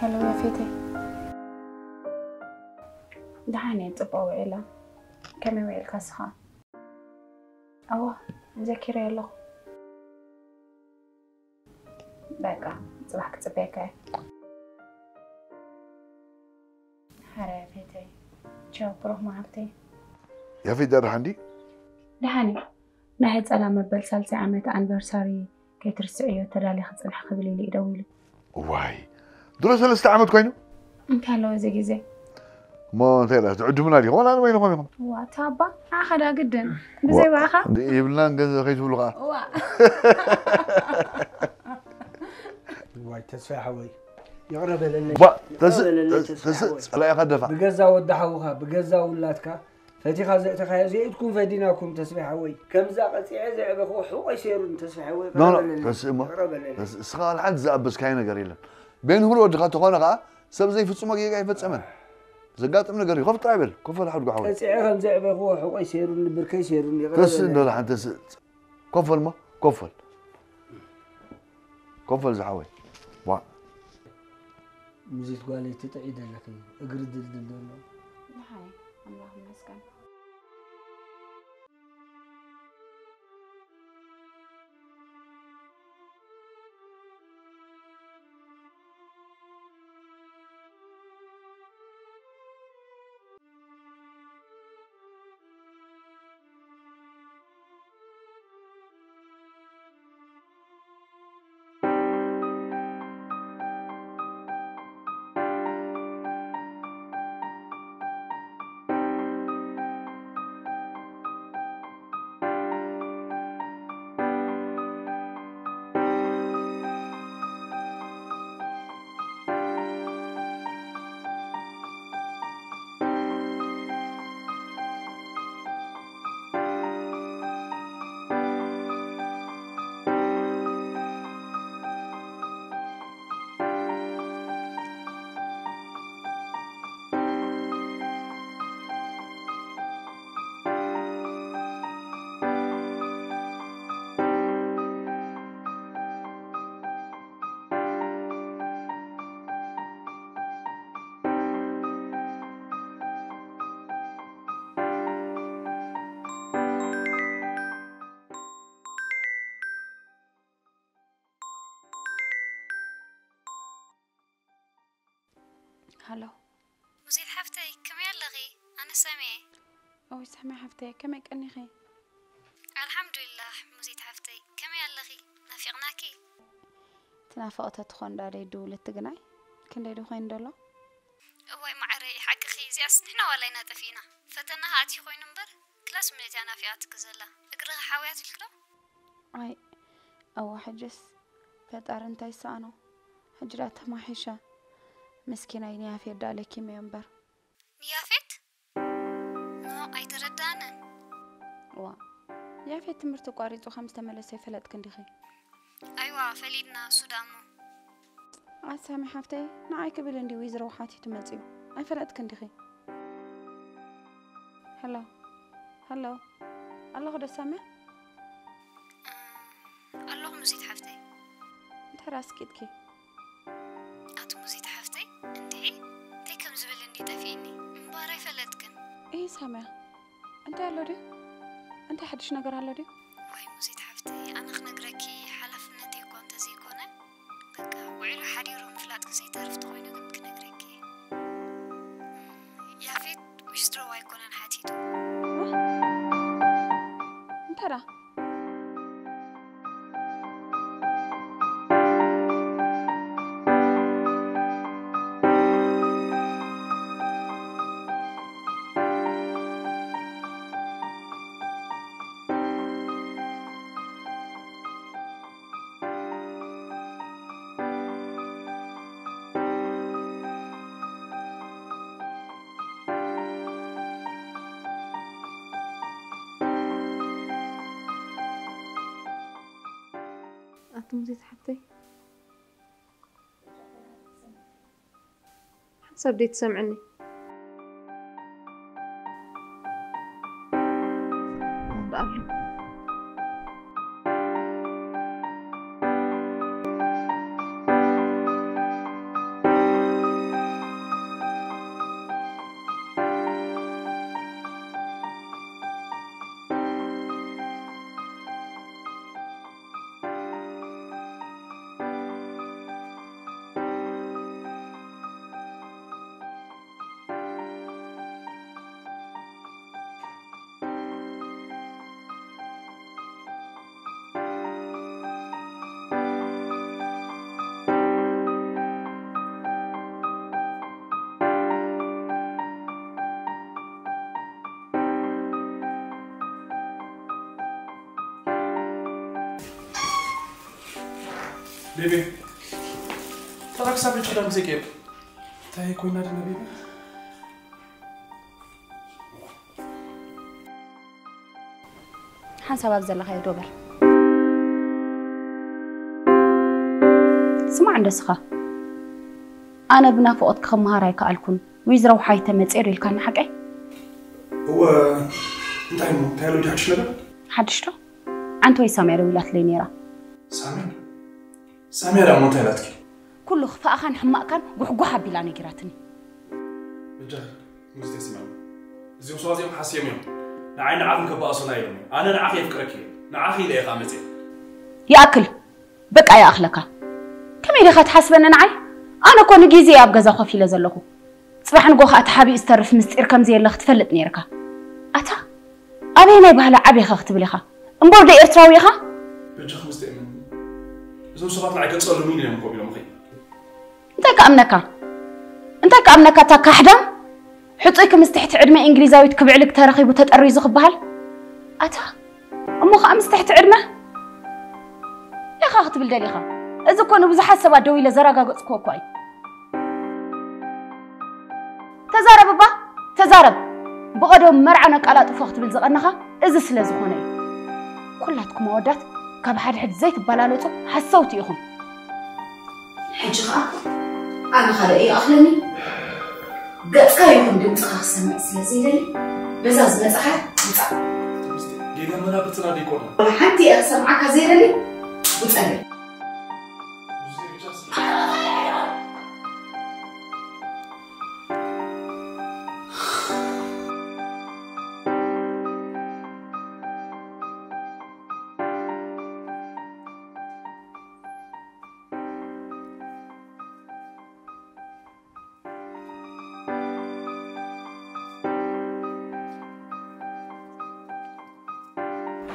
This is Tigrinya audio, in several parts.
ሄሎ ያፌተይ፣ ደሓን እየ፣ ጽቡቕ ውዒለ። ከመይ ውዒልካ እስኻ? እዋ፣ ዘኪረ ኣለኹ። በቃ፣ ጽባሕ ክጽበየካ እየ። ሓረ ያፌተይ፣ ቻው ብሩኽ መዓልቲ። ያፌት ደኣ ደሓን ድዩ? ደሓን እዩ። ናይ ዕጸላ መበል ሳልሳይ ዓመት ኣኒቨርሳሪ ከይትርስዕዮ ተዳሊኺ ጽንሒ ክብል ኢሉ እዩ ደዊሉ። ዋይ፣ ድሮ ሰለስተ ዓመት ኮይኑ? እንታይ ኣለዎ እዚ ግዜ? እሞ እንታይ ደኣ ትዕድሙና ዲኹም? ዋላ ንበይንኹም ኢኹም? ዋ፣ ታባ፣ ንዓኻ ደኣ ግድን። ብዘይ ዋ፣ ባዕኻ? ይብልናን ገንዘብ ከይትብሉ ኸዓ። ዋ። ዋይ፣ ተስፋ ሓወይ። ይቕረ በለለይ። ባ፣ ተስ-፣ ይቕረ በለለይ፣ ተስ-፣ ተስፋ ተስ-፣ ሓወይ። ጸላኢኻ ደፋ። ብገዛ ወዲ ሓውኻ፣ ብገዛ ውላድካ፣ ፈቲኻ ዘእተኻዮ ዘኢድኩም ፈዲናኩም ተስፋ ሓወይ። ከምዛ ቀጺዐ ዘዕበኽዎ ሕቖይ ሰይሩኒ ተስፋ ሓወይ። ኖ፣ ኖ፣ ይቕረ በለለይ። ተስእ እሞ። ይቕረ በለለይ። ተስእ፣ እስኻ ካልእ ሓንቲ ዝኣበስካዮ ነገር የለን። ቤንሁር ወድኻ ተኾነ ኸዓ ሰብ ዘይፍጽሞ ጌጋ ኣይፈጸመን። ዘጋጥም ነገር እዩ። ኮፍ ጥራይ በል። ኮፍ በል ሓድጉ ሓወይ። ቀጺዐ ከም ዘዕበኽዎ ሕቖይ ሰይሩኒ፣ ብርከይ ሰይሩኒ። ይቕረ ተስእ በለለይ። እንዶ ደሓን ተስእ። ኮፍ በል እሞ፣ ኮፍ በል። ኮፍ በል ዝሓወይ። ዋ። ሙዚት ጓለይ ትጥዒ ዘለኺ፣ እግሪ ድልድል ዘሎ። ደሓን እየ፣ ኣምላኽ ይመስገን። ሃሎ። ሙዜት ሓፍተይ፣ ከመይ ኣለኺ? ኣነ ሳሚ እየ። ኦይ፣ ሳሚ ሓፍተይ፣ ከመይ ቀኒኺ? ኣልሓምዱሊላህ፣ ሙዜት ሓፍተይ፣ ከመይ ኣለኺ? ናፊቕናኪ። ትናፍቒ ተትኾኒ ደኣ ደይድውልቲ ግናይ፣ ክንደይ ዶ ኮይኑ ደሎ? እዋይ ማዓረይ፣ ሓቅኺ፣ እዚኣስ ንሕና ዋላ ኢና ጠፊእና። ፈተና ከኣ ኣትዩ ኮይኑ እምበር፣ ክላስ ምንታይ እያ ናፊቓትኪ ዘላ? እግርኺ ሓውያትልኪ ዶ? ኣይ፣ እዋ፣ ሕጅስ ፈጣሪ እንታይ ይሰኣኖ? ሕጂ ደኣ ተማሒሸ። ምስኪናይ ንያፌት ደኣ ለኪመዮ እምበር። ንያፌት? ኖ፣ ኣይተረዳእንን። እዋ፣ ያፌት ትምህርቲ ኣቋሪጹ ከም ዝተመለሰ ይፈለጥኪ እንዲኺ? ኣይዋ፣ ፈሊጥና፣ እሱ ደኣ እሞ። ኣሳሚ ሓፍተይ፣ ንዓይ ክብል እንዲ ዊዝረው ሓቲቱ መጺኡ። ኣይፈለጥክን ዲኺ? ሃሎ፣ ሃሎ፣ ኣለኹ ዶ ሳምያ? ኣለኹ ሙዚት ሓፍተይ። እንታይ ራስኪጥኪ? ኣቲ ሙዚት ሓፍተይ፣ እንድዒ፣ እንታይ ከም ዝብል እንዲ ጠፊእኒ። እምበኣር ኣይፈለጥክን። እይ ሳምያ፣ እንታይ ኣሎ ድዩ? እንታይ ሓድሽ ነገር ኣሎ ድዩ? ዋይ ሙዚት ሓፍተይ፣ ኣነ ክነግረኪ ሓላፍነተይ እኳ እንተዘይኮነ፣ በቃ፣ ውዒሉ ሓዲሩ ምፍላጥ ክዘይተርፍ ተኾይኑ ግን ክነግረኪ። ያፌት ዊዝድሮው ኣይኮነን ሓቲቱ። እንታይ ደኣ? ኣቲ ሙዚት ሓፍተይ፣ ሓንሳብ ደይ ትሰምዕኒ? ኣሎ። ቤቢ፣ ተራ ክሳብ ሕጂ ዳም ዘይቀየር። እንታይ ኮይና ድና ቤቢ? ሓንሳብ ኣብ ዘለኻዮ ዶ በል። ስማዕ እንደስኻ፣ ኣነ ብናፍቖትኪ ክመሃር ኣይከኣልኩን። ዊዝረው ሓይተ መጽኤ ዶ ኢልካኒ ሓቀይ? እወ፣ እንታይ እሞ፣ እንታይ ኣሎ ሓድሽ ነገር? ሓድሽ ዶ? ዓንተወይ ሳምያ ደዊላትለይ ነይራ። ሳምያ? ሳምያ ደኣ እሞ እንታይ ኢላትኪ? ኩሉ ክፋእኻን ሕማቕካን ጉሕጉሕ ኣቢላ ነጊራትኒ። በጃኺ፣ ሙዝተ ስምዒ። እዚኦም ሰባት እዚኦም ሓስዮም እዮም። ንዓይ ንዓኹም ከባእሱና እዮም። ኣነ ንዓኺ የፍቅረኪ እየ። ንዓኺ ኢለ እየ ከኣ መጽየ። ይኣክል። በቃ ይኣኽለካ። ከመይ ዲኻ ትሓስበኒ ንዓይ? ኣነ እኮ ንግዜ እየ ኣብ ገዛ ኮፍ ኢለ ዘለኹ። ጽባሕ ንግሆ ከኣ ተሓቢኡ ዝተርፍ ምስጢር ከም ዘየለ ክትፈልጥ ነይርካ። ኣታ ኣበየናይ ባህሊ ዓብኻ ክትብል ኢኻ? እምበር ዶ ኤርትራዊ ኢኻ? በጃኺ ሙዝተ እመኒ። እዞም ሰባት ንዓይ ከጸልሙኒ እዮም ኮፍ ኢሎም ኸይ እንታይ ክኣምነካ? እንታይ ክኣምነካ እታ ካሕዳም? ሕጹይኪ ምስ ትሕቲ ዕድመ እንግሊዛዊት ክብዕልግ ተረኺቡ ተጠሪዙ ክበሃል? ኣታ እሞ ኸኣ ምስ ትሕቲ ዕድመ ኢኻ ክትብል ደሊኻ? እዚ እኮ ንብዙሓት ሰባት ደው ኢለ ዘረጋገጽኩዎ እኮ እዩ። ተዛረብ እባ፣ ተዛረብ። ብቐደም መርዓ ነቃላጥፎ ክትብል ዝቐነኻ እዚ ስለ ዝኾነ እዩ። ኩላትኩም ኣወዳት ካብ ሓድሕድ ዘይትበላለጹ ሓሰውቲ ኢኹም። ሕጂ ኸኣ ኣነ ካልእ ይኣኽለኒ። ገጽካ ይኹን ድምጽኻ ክሰምዕ ስለ ዘይደሊ፣ በዛ ዝመጻኻ ውጻእ። ጌጋ መናብርትና ዲኮና። ወላ ሓንቲ እየ ክሰምዓካ ዘይደሊ፣ ውጸለይ።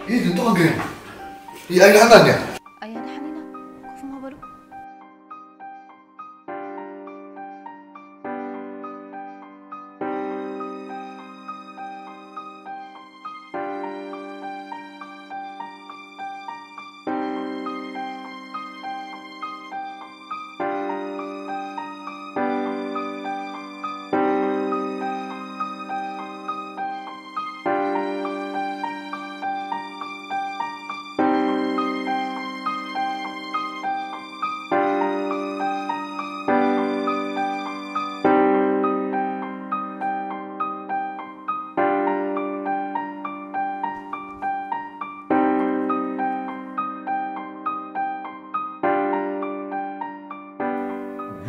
ኢድ እንተኾንከ ይኣይልሃና እንድያ። ኣያ ደሓን ኢና። ኮፍ እሞ በሉ።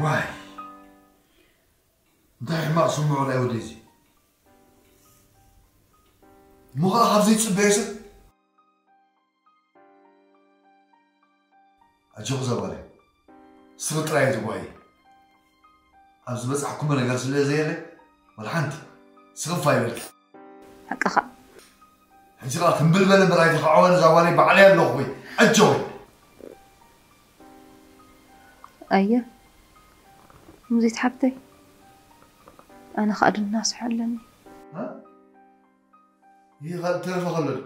ዋይ፣ እንታይ ሕማቕ ስምዑ ናይ ወደይ እዚ። እሞ ኸዓ ካብ ዘይጽበዮ ሰብ ኣጆኺ እዛ ጓለይ፣ ስኺ ጥራይ ኣይትጓየዪ። ኣብ ዝበጻሕኩሞ ነገር ስለ ዘየለ ዋላ ሓንቲ ስኽፍ ኣይበልኪ። ሓቅኻ። ሕጂ ኸዓ ክምብልበል እምበር ኣይተኻዕወን እዛ ጓለይ፣ ባዕለይ ኣለኹ ወይ ኣጆኺ። ኣየ ሙዚት ሓብተይ፣ ኣነ ኸዓ ድናስሖ ኣለኒ። እ? ይህ ኸ-፣ ተረፈ ኸሎ ዶ?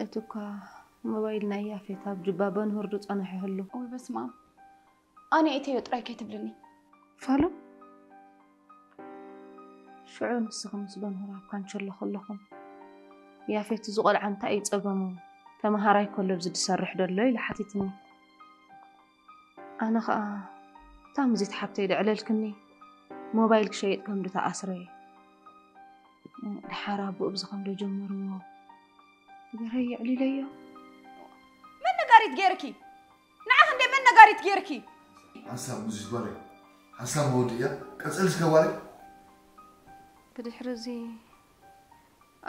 እቲ እኳ ሞባይል ናይ ያፌት ኣብ ጁባ በንሁር ዶ ጸንሑ ይህሉ። ወይ በስመ ኣብ። ኣነ እተዮ ጥራይ ከይትብልኒ። ፋሎ? ሽዑ ንስኺ ምስ በንሁር ኣብ ካንቸሎ ከለኹም፣ ያፌት እዚ ቆልዓ እንታይ እዩ ጸገሙ? ተመሃራይ ከሎ ኣብዚ ድሰርሕ ደሎ ኢሉ ሓቲትኒ። ኣነ ኸኣ እታ ሙዚት ሓብተይ ደዕለልክኒ፣ ሞባይል ክሸይጥ ከም ድተኣስረ። ደሓር ኣቦኡ ብዚ ከም ደጀመርዎ። ገረይ የዕሊለዮ። መን ነጋሪት ገይርኪ? ንዓኺ እንዴ መን ነጋሪት ገይርኪ? ሓንሳብ ሙዚት ጓለይ፣ ሓንሳብ መወድእያ፣ ቀጽል እስከ ጓለይ። ብድሕሪ እዚ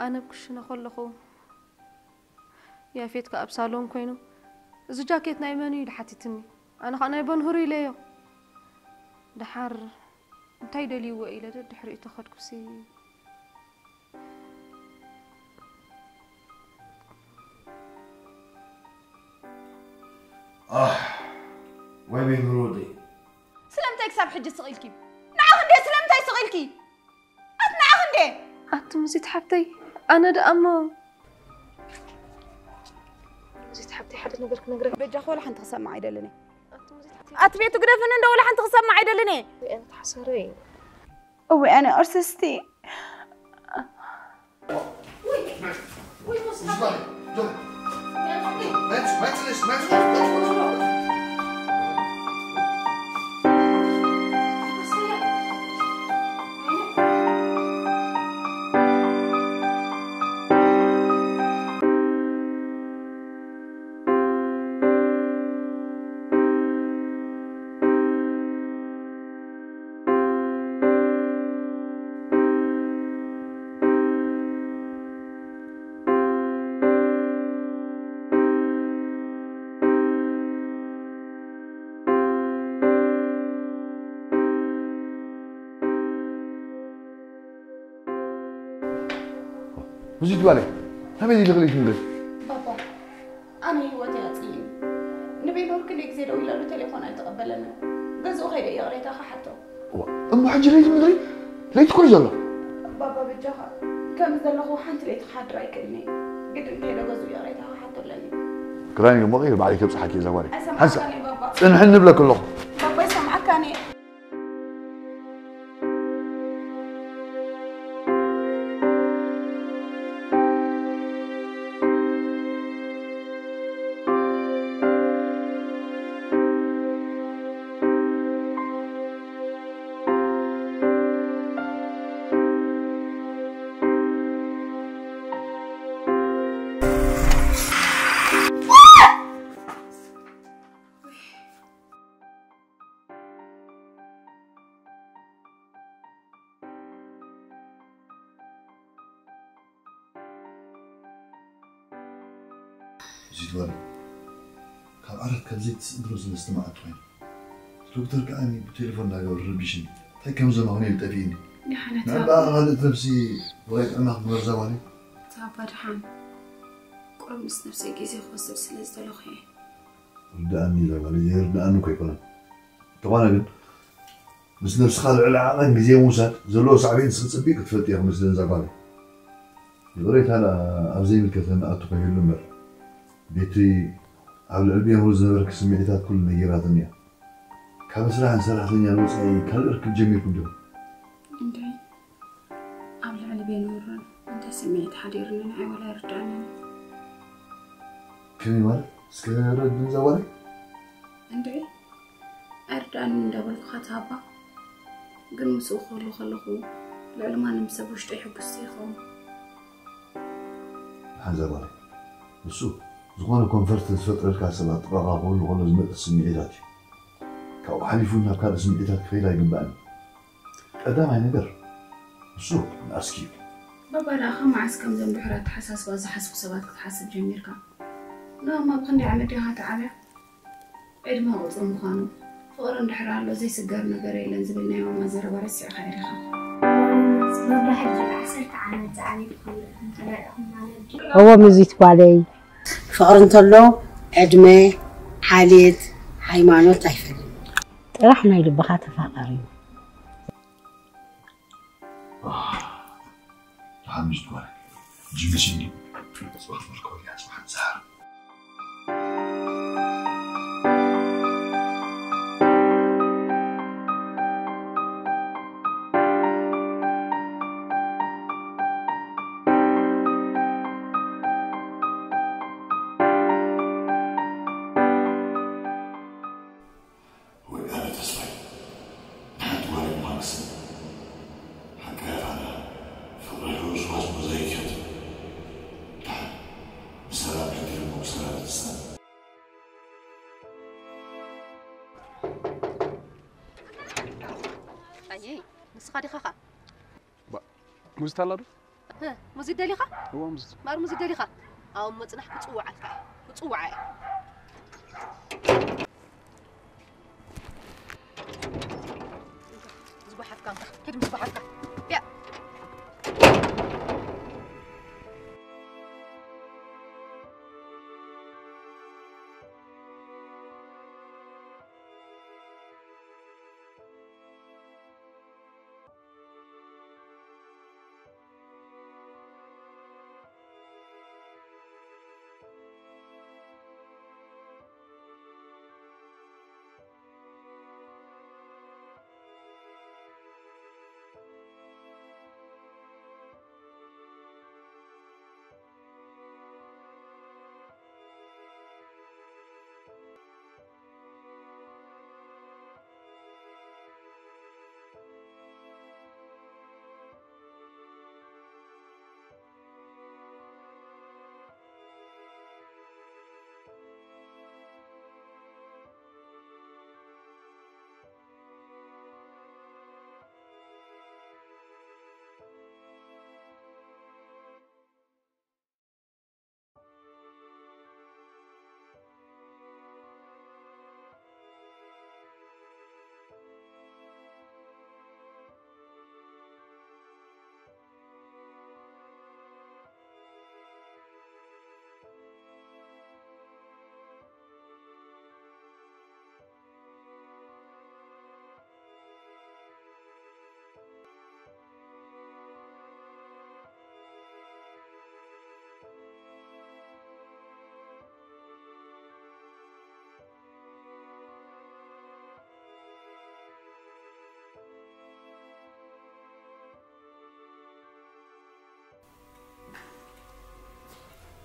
ኣነ ኣብ ክሽነ ከለኹ፣ ያፌት ከኣ ኣብ ሳሎን ኮይኑ፣ "እዚ ጃኬት ናይ መን እዩ?" ኢሉ ሓቲትኒ። ኣነ ኸኣ፣ "ናይ በንሁር" ኢለዮ። ደሓር እንታይ ደልይዎ ኢለ ደድሕሪኡ ተኸድኩሲ። ኣህ፣ ዋይ በንሁር ወደይ። ስለምንታይ ክሳብ ሕጂ ስቕ ኢልኪ? ንዓኺ እንዴ ስለምንታይ ስቕ ኢልኪ? ኣቲ ንዓኺ እንዴ? ኣቲ ሙዚት ሓብተይ፣ ኣነ ደኣ እሞ ሙዚት ሓብተይ፣ ሓደ ነገር ክነግረክ በጃኻ ወላ ሓንቲ ክሰምዕ ኣይደልን እየ። ኣቲ ቤቱ ግደፍኒ እንዶ ወላ ሓንቲ ክሰምዕ ኣይደልን እየ። እወ ኣነ ኣርቲስቲ። ብዙ ይትባለ ከመይ ኢልክልሽ ንብል ባባ ኣነ ህይወት ያጽይን ንቤኖር ክንደይ ግዜ ደው ኢለሉ ቴሌፎን ኣይተቐበለንን ገዝኡ ከይደ ይቕሬታ ክሓቶ እሞ ሕጂ ለይቲ ምድሪ ለይቲ ኮይ ዘሎ ባባ በጃኻ ከም ዘለኹ ሓንቲ ለይቲ ክሓድር ኣይክእልኒ ግድን ከይደ ገዝኡ ይቕሬታ ክሓቶ ኣለኒ ክዳን እዩ መቐይር ባዕለይ ከብፅሓኪ እዛ ጓለይ ሓንሳ ኣይሰማዕካኒ ባባ ፅንሕኒ ንብለክ ኣለኹ ባባ ይሰማዕካኒ እዚትወል ካብ ዓራት ካብ ዘይትስእድሮ ስለ ዝተማዓት ኮይኑ ዶክተር ከዓኒ ብቴሌፎን እናገበረ ረቢሽኒ እንታይ ከም ዘማኽነ ይጠፊእኒ ንዕባ ካልእት ነብሲ ብላይ ጥዕና ክትመርዛ ማለት ታባ ድሓን ቁሩብ ምስ ነብሰይ ግዜ ክወስድ ስለ ዝደለኹ እየ ርድኣኒ ኢለ ማለት ዘይርድኣኒ እኮ ኣይኮነን እንተኾነ ግን ምስ ነብስኻ ልዕሊ ዓቐን ግዜ ምውሳድ ዘለዎ ሳዕቤን ስኽፅቢቅ ክትፈልጥ እየ ክመስለኒ እዛ ጓለይ ይቕሬታ ደኣ ኣብ ዘይምልከተኒ ኣቱ ከይህሉ እምበር ቤቲ ኣብ ልዕሊ ቤንሁር ዝነበርኪ ስምዒታት ኩሉ ነጊራትኒ እያ ካብ ስራሕን ሰራሕተኛን ወፃኢ ካልእ ርክብ ጀሚርኩም ዲኹም እንድዒ ኣብ ልዕሊ ቤንሁርን እንታይ ስምዒት ሓዲሩኒ ንዓይ ወላ ኣይርድኣንን ከመይ ማለት እስከ ረድን እዛ ጓለይ እንድዒ ኣይርድኣንን እንዳበልኩኻ ትሃባ ግን ምስኡ ክህሉ ከለኹ ልዕሊ ማንም ሰብ ውሽጠይ ሕጉስቲ ይኸውን ሓንዛ ጓለይ ንሱ ዝኾነ ኮንፈርት ዝፈጥረልካ ሰባት ጥቓኻ ክህሉ ከሎ ዝመፅእ ስምዒታት እዩ ካብኡ ሓሊፉ ናብ ካልእ ስምዒታት ክኸይድ ኣይግባእን ቀዳማይ ነገር ንሱ ንኣስኪ እዩ ባባ ደኣ ካብ መዓስ ከምዞም ድሑር ኣተሓሳስባ ዝሓስቡ ሰባት ክትሓስብ ጀሚርካ ንኦም ኣብ ክንደይ ዓመት ዲኻ ትዓብያ ዕድመ ቁፅሪ ምዃኑ ፍቕሪ እንድሕር ኣሎ ዘይስገር ነገር የለን ዝብል ናይ ማማ ዘረባ ረሲዕኻዮ ዲኻ? ባባ ሕጂ ዓሰርተ ዓመት ዝዓበይኩ ከምኡ ኢኹም ተመርዕኹም ማለት ድዩ? እወ ሙዚት ጓለይ። ፍቕሪ እንተሎ ዕድመ፣ ዓሌት፣ ሃይማኖት ኣይፈልይን። ጥራሕ ናይ ልብኻ ተፋቐር እዩ። ሓሙሽት ጓል ጅምሲ ጽባሕ መልክዑ እያ ጽባሕ ዝሃር ወይ ኣነ ተስፋይ ንሓንቲ ጓል እኳ ክስብ ሓቀያት ኣላ ፍቕሪ ሕሩስ ዋስ ሞዛይክ እያ ትብል ደሓን ብሰላም ሕድሪ እሞ ብሰላም ይትስኣል ኣየ ንስኻ ዲኻ ኸ ሙዚት ኣላ ዶ? ሙዚት ደሊኻ? እዋ ሙዚት። ማር ሙዚት ደሊኻ? ኣው ምጽናሕ ክጽውዓልካ እየ። ክጽውዓ እየ። ዝጓሓፍካ እንካ። ኪድ ምስ ጓሓፍካ። ያ።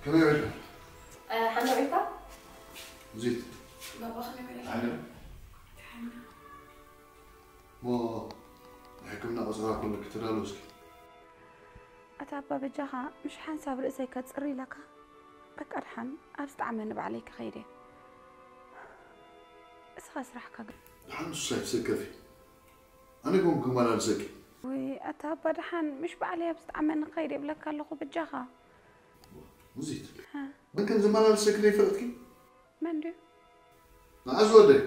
ከመይ በልካ? ሓንዶ ቤታ እዚት ባባ ከመይ በለ ሓነ እሞ ናይ ሕክምና ቆፀራ ከለኪ ተዳለዉ እስኪ። ኣታ ኣባ በጃኻ ምሽ ሓንሳብ ርእሰይ ከጽሪ ኢለካ። በቃ ድሓን ኣብ ዝጠዓመኒ ባዕለይ ክኸይድ እየ። እስኻ ስራሕካ ግን። ድሓን ንሱስ ኣይትሰከፊ። ኣነ ኮንኩ ክመላልሰኪ። ወይ ኣታ ኣባ ድሓን ምሽ ባዕለይ ኣብ ዝጠዓመኒ ክኸይድ እየ ብለካ ኣለኹ በጃኻ። ሙዚት መን ከም ዝመላልሰኪ ዘይፈለጥኪ? መን ድዩ? መዓዝ ወደይ?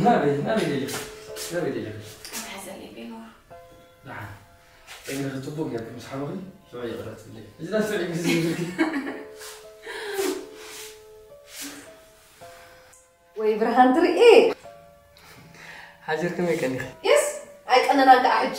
ናበይ ናበይ ደሊኻ ናበይ ደሊኻ ካብ ሓዘለይ ቤኖር ደሓን እግርኺ ጽቡቕ ጌርኪ ምስ ሓመኺ ሽዑ ይቕረ ትብሊ እዚ ዳ ስዑ ግዜ ዝብልኪ ወይ ብርሃን ትርኢ ሓጀር ከመይ ቀኒኺ የስ ኣይቀነናን ከዓ ሕጂ